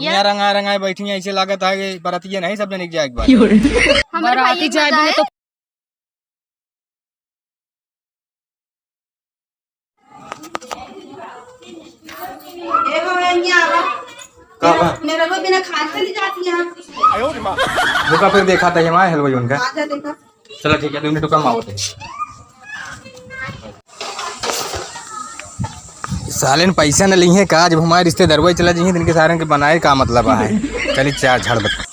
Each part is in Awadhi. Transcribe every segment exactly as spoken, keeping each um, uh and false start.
यहाँ रंगा रंगा बैठी हैं, ऐसे लागत है कि बरातिये नहीं, सब जने के जाए एक बार। हमारे बराती भाई जाए बजाए। बोले तो ए हो, ए, यहाँ आवा। का बा? मेरा को बिना खाए चली जाती है। रुका, फिर देखा था ये हमारे हलवाई उनका। आजा देखा। चला ठीक है, दो मिनट रुका, हम आवत है। साले ने पैसा न ली है का? जब हमारे रिश्तेदारवा चला जाइए, तो इनके सारे के बनाए का मतलब है? चली चार झाड़ बता।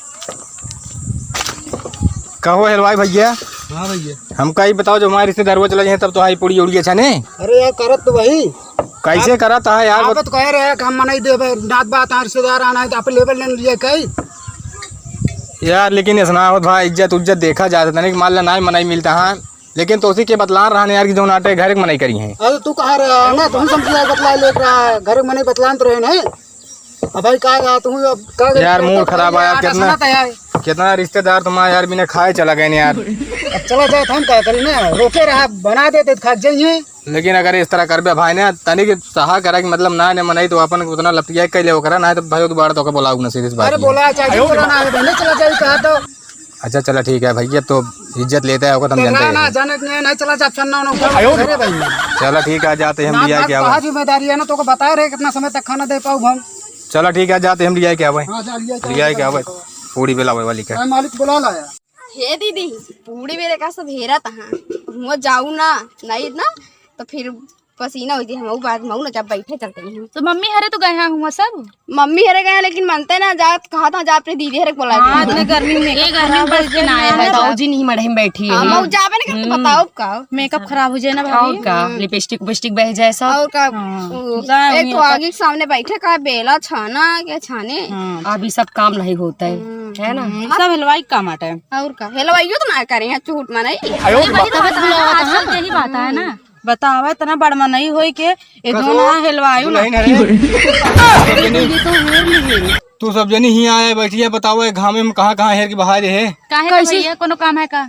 कहो हलवाई भैया। हाँ भैया। हमका ई बताओ, जब हमारे रिश्तेदारवा चला जाइए, तब तो हाई पूड़ी उड़ी अच्छा ने? अरे यार, करत तो वही। कैसे करत है यार? आप तो कह रहे हैं कि हम मनई देबे, नात बात है, रिश्तेदार आना है, तो आप लेबे लेने लिए कई। यार, लेकिन ऐसा ना हो भाई, इज्जत उज्जत देखा जाता, तनिक मान ला ना मनई मिलता है, लेकिन तो उसी के बतलान रहा यार कि जौन आटे घर के मनई करी हैं। अरे तू कहा रहा है ना, तुम समझ बतला ले रहा है, घर के मनई बतलान तो रहे नहीं। अब भाई का, का तुम अब का यार, मूड खराब आया, ऐसा कितना, ना था यार। कितना रिश्तेदार तुम्हारा यार बिना खाए चला गए यार। अब चला जाए तो हम का करी ना, रोके रहा, बना देते तो खा जाइए। लेकिन अगर इस तरह करबे भाई ना, तनिक सहा करा कि मतलब ना, ने मनई तो अपन उतना लपटिया के ले ओकरा ना, तो भाई दोबारा तो के बोलाऊ ना सीधे सी बात अरे ये। बोला, चाहे बोला ना, है, बहने चला जाए कहा तो। अच्छा चला ठीक है भैया, तो इज्जत लेता है ओकर, तो हम तो जानते ना, हैं। ना, जाने के नहीं, नहीं चला जा, चन्ना उन्हें उठा अरे भाई। चला ठीक है, जाते हैं हम ना, लिया ना, के आवे। कहा जिम्मेदारी है ना, तो को बताए रहे कितना समय तक खाना दे पाऊ हम। चला ठीक है, जाते हैं हम लिया के आवे। हाँ, जा लिया के लिया आवे। के आवे। पूड़ी बेलावे वाली का। हाँ, मालिक बुला लाया। हे दीदी, पूड़ी बेले का सब हेरा तहाँ। हुआ जाऊ ना, नहीं ना, तो फिर पसीना होती है, हम बात मऊ ना जब बैठे चलते हैं। तो मम्मी हरे तो गए हैं हुआ सब। मम्मी हरे गए हैं, लेकिन मनते ना जात, कहा था जा अपने दीदी हरे बोला हाँ, दे। इतने गर्मी में ये गर्मी में बस के ना आया है। बाबूजी नहीं मड़े में बैठी है। हाँ, मऊ जाबे ना करते, हम्म। बताओ का। मेकअप खराब हो जाए ना और भाभी। का, हम्म। लिपस्टिक उपिस्टिक बह जाए सब। और का, हाँ। वो, जाए एक तो आगे के सामने बैठे का बेला छाना के छाने। हाँ। अभी सब काम नहीं होता है, हम्म। है ना? हम्म, सब हलवाई का काम आटा है। और का, हलवाइयो तो ना करे हैं, झूठ माने। अरे भाई, तो बस आजकल के ही बात है ना। बतावा, इतना बड़ मनई होई के, ए कसो दोनों हेलवायु ना। दुल्हन हरे। ये तो हेर ली। तू सब जनी ही आए बैठी है, बताओ, ये घामे में कहाँ, कहाँ हेर के बहाए रहे? काहे ना कैसे? भैया, कोनो काम है का?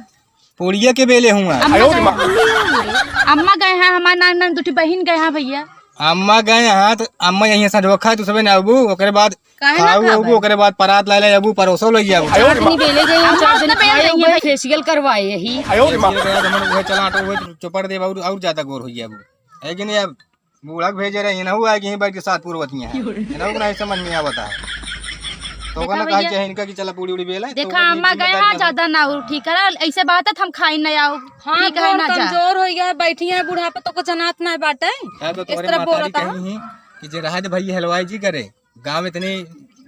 पूड़िया के बेले हुआ। अम्मा गए हैं। अम्मा गए हैं, हमार नान, नान दुठी बहिन गए हैं भैया। अम्मा गए हैं, तो अम्मा यहीं संझोखा है, तू सबे ना अबू, ओकरे बाद काहे ना खाऊ खाबे? अबू, ओकरे बाद परात लाए लाए अबू, परोसो लई जाबू। चार जनी बेले गए, हम चार जनी खाए, उहे फेशियल करवाए यही। फेशियल करवा तो हम उहे चला, तो उहे चोपड़ देब और, और ज्यादा गोर हो जाबू। है कि नहीं? अब बूढ़ा के भेजे रहे, इनहू आए कि यहीं बैठ के साथ पुरवतियाँ हैं। इनहू को नहीं समझ में आवता है। तो देखा ओकरा ना कहा भैया, चाहे इनका कि चला पूड़ी उड़ी बेला, तो देखा वो अम्मा जिम्मेदारी गए हैं, ना ज्यादा ना उठी करा, ऐसे बात है, हम खाई नहीं आओ। हाँ, ठीक है, गोर ना जा। कमजोर हो गया है, बैठी है बुढ़ापा, तो कुछ अनाथ ना बाटे। है तो इस तोहरे तरह महतारी बोलता है। कहीं ही कि जे रहा दे भाई हलवाई जी करे, गाँव में इतनी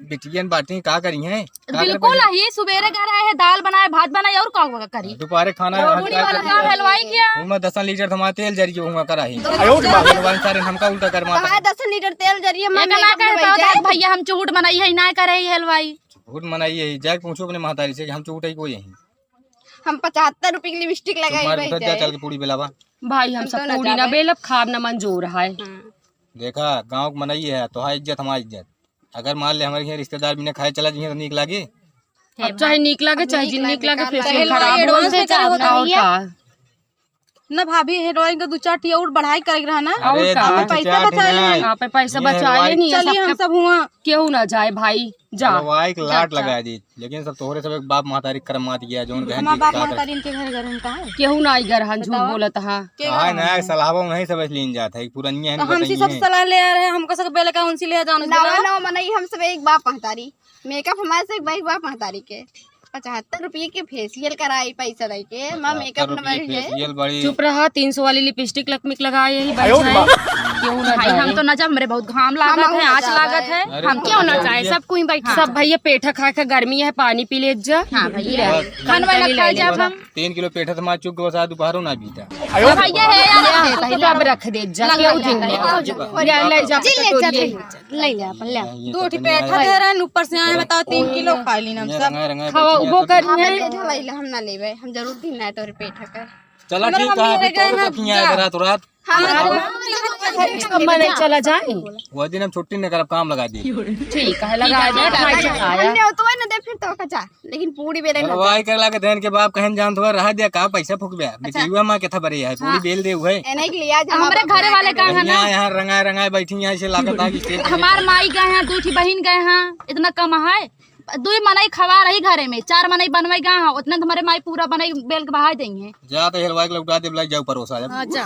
बिटियन बाटी, का करी हैं? का कर बिल्कुल बजे? ही, सुबेरे घर आए हैं, दाल बनाए, भात बनाए, और का हुआ करी? दोपहरे खाना और हम पूरी का वाला करी? काम हलवाई किया। उमा दसन लीटर थमा तेल जरी के उमा करा ही। हलवाई सारे हमका उल्टा कर मारता। कहाँ दसन लीटर तेल जरी है, एक मैं ना मेकअप कर में पाओ, बैठ जाए। भैया हम चूट बनाई है, ना करे ही हलवाई। चूट बनाई है, जाके पूछो अपने महतारी से कि हम चूट है कोई यहीं। हम पचहत्तर रुपये की लिपस्टिक लगाई तुम्हारे बैठ उधर जा जाए। चल के पूड़ी बेलावा। भाई हम हम सब तो ना पूड़ी ना जावे। बेलब, खाब ना मंजूर है। हाँ। देखा, गाँव के मनई है, तोहार इज्जत, हमार इज्जत। अगर मान ले हमारे यहाँ रिश्तेदार बिना खाए चला जाइए तो नीक लागे? अब चाहे नीक लागे, अब चाहे नीक जिन नीक लागे, लागे, फेशियल पहले खराब हो। एडवांस में करे होता और भैया। का? ना भाभी, हेरोइन का दो चार टी और बढ़ाई करे रहा ना। अरे, और का? दो पैसा चार बचा टी लेंगे। नहीं। आप पैसा ये बचा हलवाई लेनी है, चलिए, हम सबके सब हुआ। केहू ना जाए भाई, जा। हलवाई के लाट जा, जा। लगा दी। लेकिन सब तोहरे सब एक बाप महतारी करम मात गया, जौन कहन हमार की बाप का महतारी इनके घर, घर में कहाँ है? केहू ना आई घर, हम झूठ बतावा। बोलत हा। के घर काहे ना, है? सलाहवा नहीं सब लीन जात है, पुरनिया है, तो हमसे बताइए। सब सलाह ले आ रहे हैं, हमका सब बेले का उनसे ले जाओ, नवा, नवा मनई हम सब एक बाप महतारी। मेकअप हमारे से एक बाप महतारी के। पचहत्तर रुपये के फेशियल कराई पैसा दे के, माँ मेकअप पचहत्तर रुपये नंबर है। फेशियल बड़ी। चुप रहा, तीन सौ वाली लिपस्टिक लकमिक लगाए यही बस है। केहू ना भाई, जाए। हम तो ना जब, हमरे बहुत घाम लागत है, आँच लागत है। अरे हम तो क्यों ना जाए? सब कोई बैठा। सब भैया पेठा खा के गर्मी है, पानी पी ले जा। हाँ भैया। बस। खान वाला खा जाब हम। तीन किलो पेठा तो मार चुक गो, साथ दोपहरों ना बीता। तो भैया है यार। ले, ले, ले, अब रख दे जा, लगा केहू ले, दिन ले, ले। ले, ले जा, जी, ले जा, कटोरी। ले जा। ले ले अपन, ले। ये दो तो ठी नहीं पेठा आया। दे रहे हैं, ऊपर से आए, बताओ, तीन किलो खा ली ना हम ये सब। रंगा, रंगा खाओ, बैठी है वो तो कर रहे हैं। हम ना लेवे, हम जरूर तीन नाइट और पेठा का। चला हमारे ठीक मम्मी है, अभी ले गए तो हैं। रखी है, जा। रात, रात। हम अम्मा नहीं चला जाए। वो दिन हम छुट्टी नहीं करब, काम लगा दी। ठीक है, लगा दे, खाई चला आया। अन्य तो है ना, दे फिर तो। कच्चा, लेकिन पूरी बेले ना। हलवाई करे लागे धन के बाप कहन जानत हुआ, रहा दिया का पैसा फूकबे। अच्छा। बिटिया माँ के था बरे है, पूरी हाँ। बेल दे हुए। एने के लिए आज हम हमरे आपको घरे वाले का है ना? यहाँ, यहाँ रंगाए रंगाए बैठी, यहाँ से लागत है कि stage हमार माई गए हैं, दू ठी बहिन गए हैं, इतना कम है। दुई मनई खवा रही घरे में, चार मनई बनवाई गा हाँ, उतना तो हमारे माई पूरा बनई बेल के बहाई देंगे। जा तो हलवाई के लौटा दे, बुलाई जाओ परोसा जब। हाँ, जा।